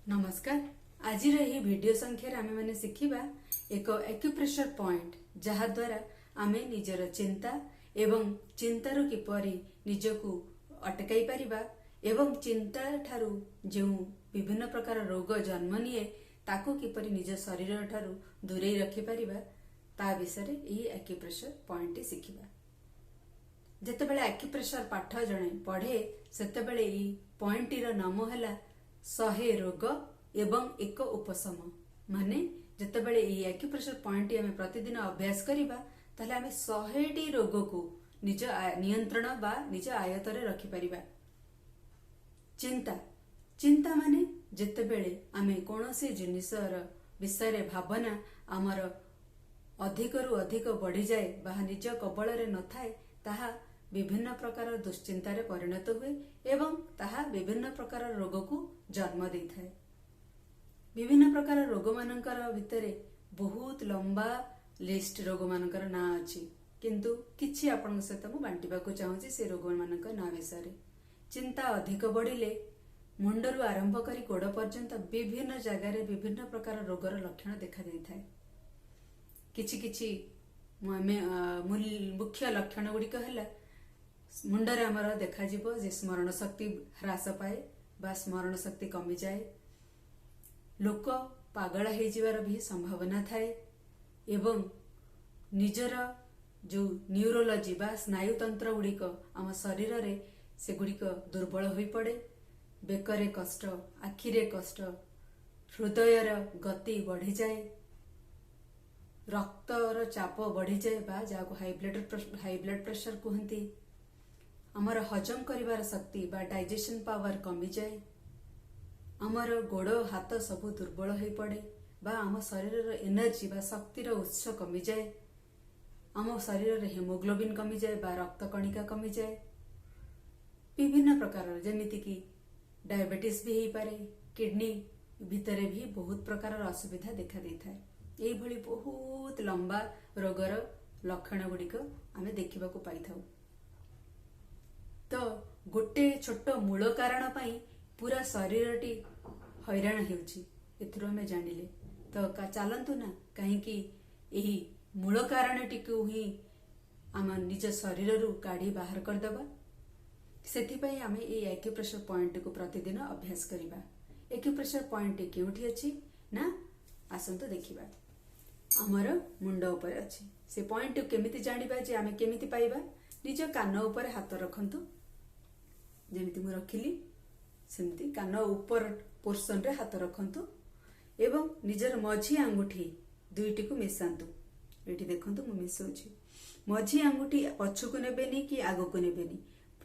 ନମସ୍କାର। ଆଜିର ଏହି ଭିଡ଼ିଓ ସଂଖ୍ୟାରେ ଆମେମାନେ ଶିଖିବା ଏକ ଆକ୍ୟୁପ୍ରେସର ପଏଣ୍ଟ, ଯାହାଦ୍ୱାରା ଆମେ ନିଜର ଚିନ୍ତା ଏବଂ ଚିନ୍ତାରୁ କିପରି ନିଜକୁ ଅଟକାଇ ପାରିବା ଏବଂ ଚିନ୍ତା ଠାରୁ ଯେଉଁ ବିଭିନ୍ନ ପ୍ରକାର ରୋଗ ଜନ୍ମ ନିଏ, ତାକୁ କିପରି ନିଜ ଶରୀର ଠାରୁ ଦୂରେଇ ରଖିପାରିବା, ତା ବିଷୟରେ ଏହି ଆକ୍ୟୁପ୍ରେସର ପଏଣ୍ଟଟି ଶିଖିବା। ଯେତେବେଳେ ଆକ୍ୟୁପ୍ରେସର ପାଠ ଜଣେ ପଢ଼େ, ସେତେବେଳେ ଏହି ପଏଣ୍ଟଟିର ନାମ ହେଲା 100 ରୋଗ ଏବଂ ଏକ ଉପଶମ। ମାନେ ଯେତେବେଳେ ଏହି ଆକ୍ୟୁପ୍ରେସର ପଏଣ୍ଟଟି ଆମେ ପ୍ରତିଦିନ ଅଭ୍ୟାସ କରିବା, ତାହେଲେ ଆମେ 100ଟି ରୋଗକୁ ନିଜ ନିୟନ୍ତ୍ରଣ ବା ନିଜ ଆୟତରେ ରଖିପାରିବା। ଚିନ୍ତା, ଚିନ୍ତା ମାନେ ଯେତେବେଳେ ଆମେ କୌଣସି ଜିନିଷର ବିଷୟରେ ଭାବନା ଆମର ଅଧିକରୁ ଅଧିକ ବଢିଯାଏ ବା ନିଜ କବଳରେ ନଥାଏ, ତାହା ବିଭିନ୍ନ ପ୍ରକାର ଦୁଶ୍ଚିନ୍ତାରେ ପରିଣତ ହୁଏ ଏବଂ ତାହା ବିଭିନ୍ନ ପ୍ରକାର ରୋଗକୁ ଜନ୍ମ ଦେଇଥାଏ। ବିଭିନ୍ନ ପ୍ରକାର ରୋଗମାନଙ୍କର ଭିତରେ ବହୁତ ଲମ୍ବା ଲିଷ୍ଟ ରୋଗମାନଙ୍କର ନାଁ ଅଛି, କିନ୍ତୁ କିଛି ଆପଣଙ୍କ ସହିତ ମୁଁ ବାଣ୍ଟିବାକୁ ଚାହୁଁଛି ସେ ରୋଗମାନଙ୍କ ନାଁ ବିଷୟରେ। ଚିନ୍ତା ଅଧିକ ବଢିଲେ ମୁଣ୍ଡରୁ ଆରମ୍ଭ କରି ଗୋଡ଼ ପର୍ଯ୍ୟନ୍ତ ବିଭିନ୍ନ ଜାଗାରେ ବିଭିନ୍ନ ପ୍ରକାର ରୋଗର ଲକ୍ଷଣ ଦେଖାଦେଇଥାଏ। କିଛି କିଛି ଆମେ ମୁଖ୍ୟ ଲକ୍ଷଣ ଗୁଡ଼ିକ ହେଲା, ମୁଣ୍ଡରେ ଆମର ଦେଖାଯିବ ଯେ ସ୍ମରଣ ଶକ୍ତି ହ୍ରାସ ପାଏ ବା ସ୍ମରଣ ଶକ୍ତି କମିଯାଏ, ଲୋକ ପାଗଳ ହେଇଯିବାର ବି ସମ୍ଭାବନା ଥାଏ ଏବଂ ନିଜର ଯୋଉ ନ୍ୟୁରୋଲୋଜି ବା ସ୍ନାୟୁତନ୍ତ୍ର ଗୁଡ଼ିକ ଆମ ଶରୀରରେ, ସେଗୁଡ଼ିକ ଦୁର୍ବଳ ହୋଇପଡ଼େ। ବେକରେ କଷ୍ଟ, ଆଖିରେ କଷ୍ଟ, ହୃଦୟର ଗତି ବଢ଼ିଯାଏ, ରକ୍ତର ଚାପ ବଢ଼ିଯାଏ ବା ଯାହାକୁ ହାଇ ବ୍ଲଡ ପ୍ରେସର କୁହନ୍ତି। ଆମର ହଜମ କରିବାର ଶକ୍ତି ବା ଡାଇଜେସନ ପାୱାର କମିଯାଏ। ଆମର ଗୋଡ଼ ହାତ ସବୁ ଦୁର୍ବଳ ହୋଇପଡ଼େ ବା ଆମ ଶରୀରର ଏନର୍ଜି ବା ଶକ୍ତିର ଉତ୍ସ କମିଯାଏ। ଆମ ଶରୀରରେ ହେମୋଗ୍ଲୋବିନ୍ କମିଯାଏ ବା ରକ୍ତ କଣିକା କମିଯାଏ। ବିଭିନ୍ନ ପ୍ରକାରର, ଯେମିତିକି ଡାଇବେଟିସ୍ ବି ହେଇପାରେ, କିଡନୀ ଭିତରେ ବି ବହୁତ ପ୍ରକାରର ଅସୁବିଧା ଦେଖା ଦେଇଥାଏ। ଏଇଭଳି ବହୁତ ଲମ୍ବା ରୋଗର ଲକ୍ଷଣ ଗୁଡ଼ିକ ଆମେ ଦେଖିବାକୁ ପାଇଥାଉ। ତ ଗୋଟେ ଛୋଟ ମୂଳ କାରଣ ପାଇଁ ପୁରା ଶରୀରଟି ହଇରାଣ ହେଉଛି, ଏଥିରୁ ଆମେ ଜାଣିଲେ। ତ ଚାଲନ୍ତୁ ନା, କାହିଁକି ଏହି ମୂଳ କାରଣଟିକୁ ହିଁ ଆମ ନିଜ ଶରୀରରୁ କାଢି ବାହାର କରିଦେବା। ସେଥିପାଇଁ ଆମେ ଏଇ ଆକ୍ୟୁପ୍ରେସର ପଏଣ୍ଟଟିକୁ ପ୍ରତିଦିନ ଅଭ୍ୟାସ କରିବା। ଆକ୍ୟୁପ୍ରେସର ପଏଣ୍ଟଟି କେଉଁଠି ଅଛି ନା, ଆସନ୍ତୁ ଦେଖିବା। ଆମର ମୁଣ୍ଡ ଉପରେ ଅଛି। ସେ ପଏଣ୍ଟଟିକୁ କେମିତି ଜାଣିବା ଯେ ଆମେ କେମିତି ପାଇବା? ନିଜ କାନ ଉପରେ ହାତ ରଖନ୍ତୁ, ଯେମିତି ମୁଁ ରଖିଲି ସେମିତି କାନ ଉପର ପୋର୍ସନରେ ହାତ ରଖନ୍ତୁ ଏବଂ ନିଜର ମଝି ଆଙ୍ଗୁଠି ଦୁଇଟିକୁ ମିଶାନ୍ତୁ। ଏଇଠି ଦେଖନ୍ତୁ, ମୁଁ ମିଶାଉଛି। ମଝି ଆଙ୍ଗୁଠି ପଛକୁ ନେବେନି କି ଆଗକୁ ନେବେନି,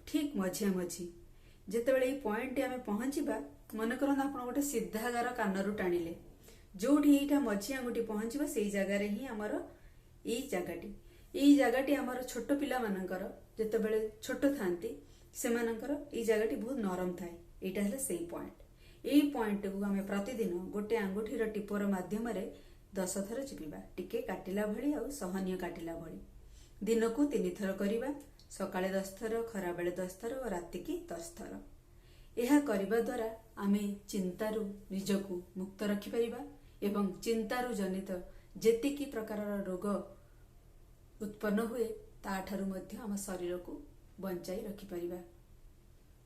ଠିକ ମଝିଆ ମଝି। ଯେତେବେଳେ ଏଇ ପଏଣ୍ଟଟି ଆମେ ପହଞ୍ଚିବା, ମନେ କରନ୍ତୁ ଆପଣ ଗୋଟେ ସିଧା ଗାର କାନରୁ ଟାଣିଲେ, ଯୋଉଠି ଏଇଟା ମଝି ଆଙ୍ଗୁଠି ପହଞ୍ଚିବ, ସେଇ ଜାଗାରେ ହିଁ ଆମର ଏଇ ଜାଗାଟି ଆମର ଛୋଟ ପିଲାମାନଙ୍କର, ଯେତେବେଳେ ଛୋଟ ଥାନ୍ତି, ସେମାନଙ୍କର ଏଇ ଜାଗାଟି ବହୁତ ନରମ ଥାଏ। ଏଇଟା ହେଲା ସେଇ ପଏଣ୍ଟ। ଏଇ ପଏଣ୍ଟକୁ ଆମେ ପ୍ରତିଦିନ ଗୋଟେ ଆଙ୍ଗୁଠିର ଟିପର ମାଧ୍ୟମରେ 10 ଥର ଚିପିବା, ଟିକେ କାଟିଲା ଭଳି ଆଉ ସହନୀୟ କାଟିଲା ଭଳି। ଦିନକୁ ତିନିଥର କରିବା, ସକାଳେ 10 ଥର, ଖରାବେଳେ 10 ଥର ଓ ରାତିକି 10 ଥର। ଏହା କରିବା ଦ୍ୱାରା ଆମେ ଚିନ୍ତାରୁ ନିଜକୁ ମୁକ୍ତ ରଖିପାରିବା ଏବଂ ଚିନ୍ତାରୁ ଜନିତ ଯେତିକି ପ୍ରକାରର ରୋଗ ଉତ୍ପନ୍ନ ହୁଏ, ତାଠାରୁ ମଧ୍ୟ ଆମ ଶରୀରକୁ ବଞ୍ଚାଇ ରଖିପାରିବା।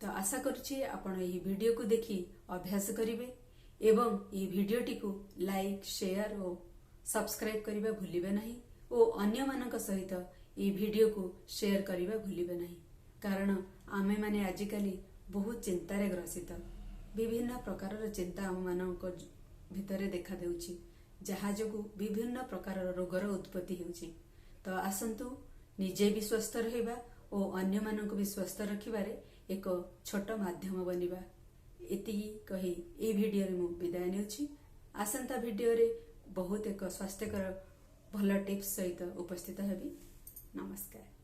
ତ ଆଶା କରୁଛି ଆପଣ ଏହି ଭିଡ଼ିଓକୁ ଦେଖି ଅଭ୍ୟାସ କରିବେ ଏବଂ ଏହି ଭିଡ଼ିଓଟିକୁ ଲାଇକ୍, ସେୟାର ଓ ସବସ୍କ୍ରାଇବ୍ କରିବା ଭୁଲିବେ ନାହିଁ ଓ ଅନ୍ୟମାନଙ୍କ ସହିତ ଏହି ଭିଡ଼ିଓକୁ ସେୟାର କରିବା ଭୁଲିବେ ନାହିଁ। କାରଣ ଆମେମାନେ ଆଜିକାଲି ବହୁତ ଚିନ୍ତାରେ ଗ୍ରସିତ। ବିଭିନ୍ନ ପ୍ରକାରର ଚିନ୍ତା ଆମମାନଙ୍କ ଭିତରେ ଦେଖାଦେଉଛି, ଯାହା ଯୋଗୁଁ ବିଭିନ୍ନ ପ୍ରକାରର ରୋଗର ଉତ୍ପତ୍ତି ହେଉଛି। ତ ଆସନ୍ତୁ, ନିଜେ ବି ସ୍ୱସ୍ଥ ରହିବା ଓ ଅନ୍ୟମାନଙ୍କୁ ବି ସ୍ୱସ୍ଥ ରଖିବାରେ ଏକ ଛୋଟ ମାଧ୍ୟମ ବନିବା। ଏତିକି କହି ଏଇ ଭିଡ଼ିଓରେ ମୁଁ ବିଦାୟ ନେଉଛି। ଆସନ୍ତା ଭିଡ଼ିଓରେ ବହୁତ ଏକ ସ୍ୱାସ୍ଥ୍ୟକର ଭଲ ଟିପ୍ସ ସହିତ ଉପସ୍ଥିତ ହେବି। ନମସ୍କାର।